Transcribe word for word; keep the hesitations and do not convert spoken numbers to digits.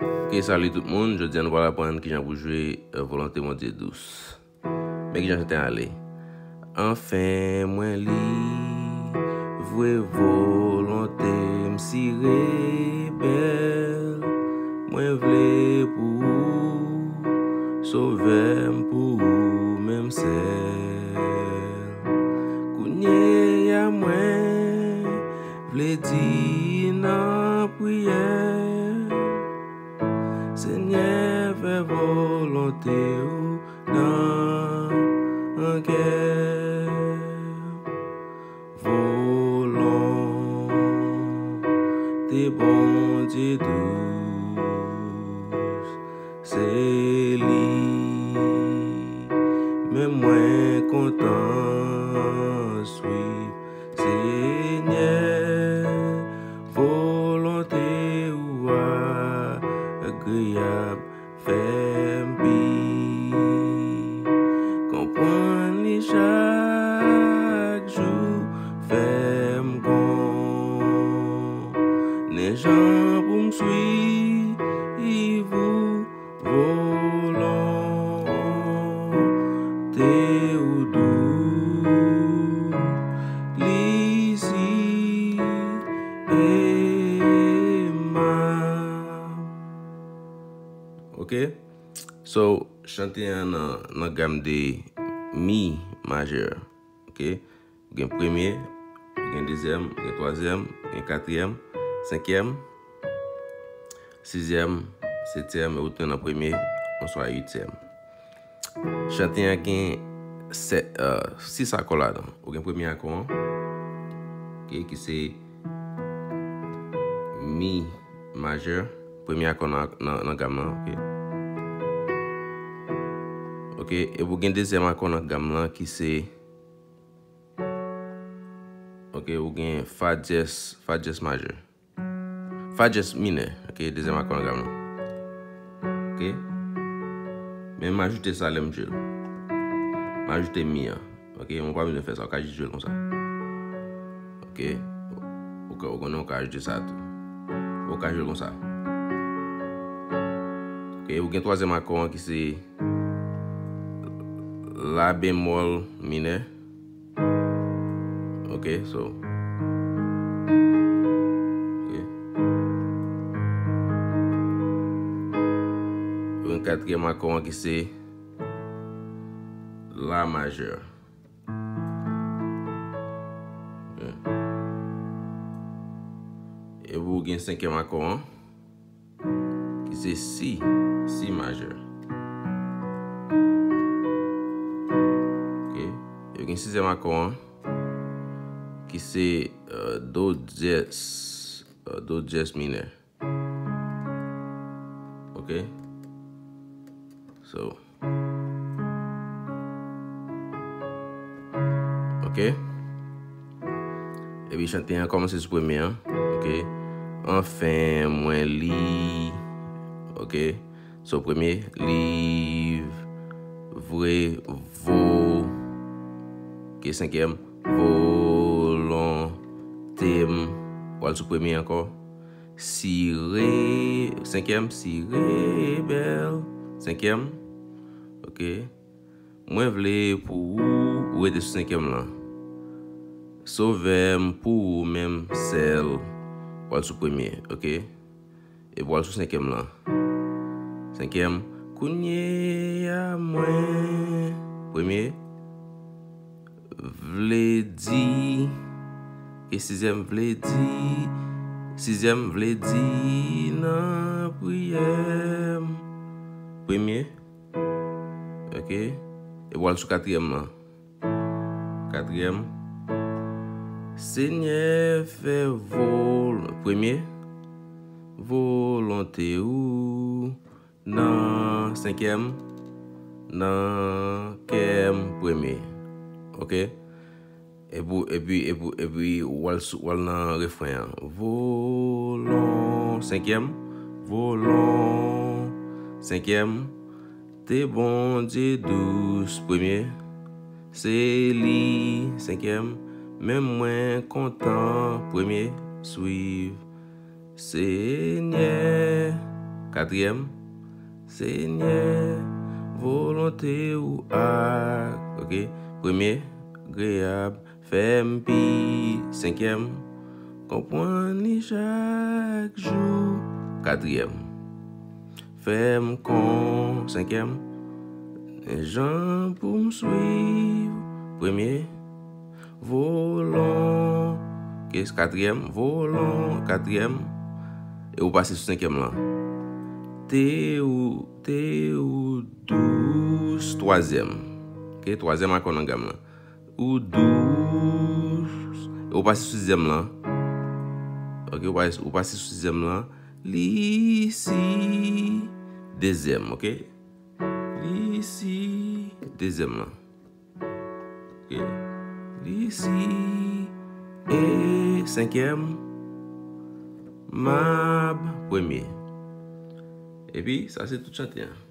Ok, salut tout moun. Jodi a nou pral aprann kijan pou jwe euh, Volonté Bondye dous. Men kijan chante a ale. Anfen, mwen livre volonte m si rebèl. Mwen vle pou ou, sovè m pou ou menm sèl. Kounye a mwen vle di nan priyè. Senyè, fè volonte ou nan kè. Volonte Bondye dous, se li menm mwen kontan swiv. Senyè, volonte ou agreyab, fè m pi konprann li chak jou, fè m konnen jan pou m swiv ou. Volonte ou dous, li si emab. Ok? So, chante an nan, nan gam de mi majè. Ok? Ou gen premye, ou gen dezyèm, ou gen twazyèm, ou gen katriyèm, senkyèm, sizyèm, setyèm, e ou tounen nan premye, oswa uityèm. Chante an gen sèt, euh, sis akò ladan. Ou gen premye akò an, ok, ki se mi majè, premye akò nan, nan, nan gam lan, ok. Ok, epi ou gen dezyèm akò nan gam lan ki se Ok, ou gen fa dyès, fa dyès majè. Fa dyès minè, ok, dezyèm akò nan gam lan. Ok? Men m ajoute sa lè m jwe l. M ajoute mi an. Ok, men w pa bezwen fè sa, ou ka jis jwe l konsa. Ok? Ou ka, ou konnen ou ka ajoute sa tou. Ou ka jwe l konsa. Ok, ou gen twazyèm akò an ki se la bemòl minè. Ok, so. Ok. Yon katriyèm akò an ki se la majè. Ok. Epi ou gen senkyèm akò an. Ki se si, si majè. Ok. Yo gen sizyèm akò an, ki se euh, do dyès, euh, do dyès minè. Ok. So. Ok. Epi chante an kòmanse sou premye an. Ok. Anfen, mwen li. Ok. So, premye, liv, vre, vo. Ok, senkyèm, volonte m. W al sou premye ankò. Si re, senkyèm, si rebèl. Senkyèm. Ok. Mwen vle pou ou, ou rete sou senkyèm lan. Sovè m pou ou menm sèl. W al sou premye, ok? Epi w al sou senkyèm lan. Senkyèm, kounye a mwen. Premye, vle di. E sizyèm, vle di. Sizyèm, vle di nan priyè m. Premye. Ok. Epi w al sou katriyèm lan. Katriyèm. Senyè, fè vol-, premye. Volonte ou nan senkyèm. Nan kè m premye. Ok. Epi, epi, epi, epi, w al sou, w al nan refren an. Volon, senkyèm. Volon, senkyèm. Te Bondye dous, premye. Se li, senkyèm. Menm mwen kontan, premye. Swiv. Senyè. Katriyèm, Senyè, volonte ou ak, ok, premye, agreyab, fè m pi, senkyèm, konprann li chak jou, katriyèm, fè m kon, senkyèm, jan pou m swiv, premye, volon, ok, katriyèm, volon, katriyèm, e ou pase sou senkyèm lan. Te ou, te ou dous, twazyèm, ok, twazyèm akò nan gam lan. Ou dous, e ou pase sou sizyèm lan. Ok, ou pase, ou pase sou sizyèm lan. Li si, dezyèm, ok. Li si, dezyèm lan. Ok. Li si, e senkyèm, mab, premye. Epi, sa se tout chante an.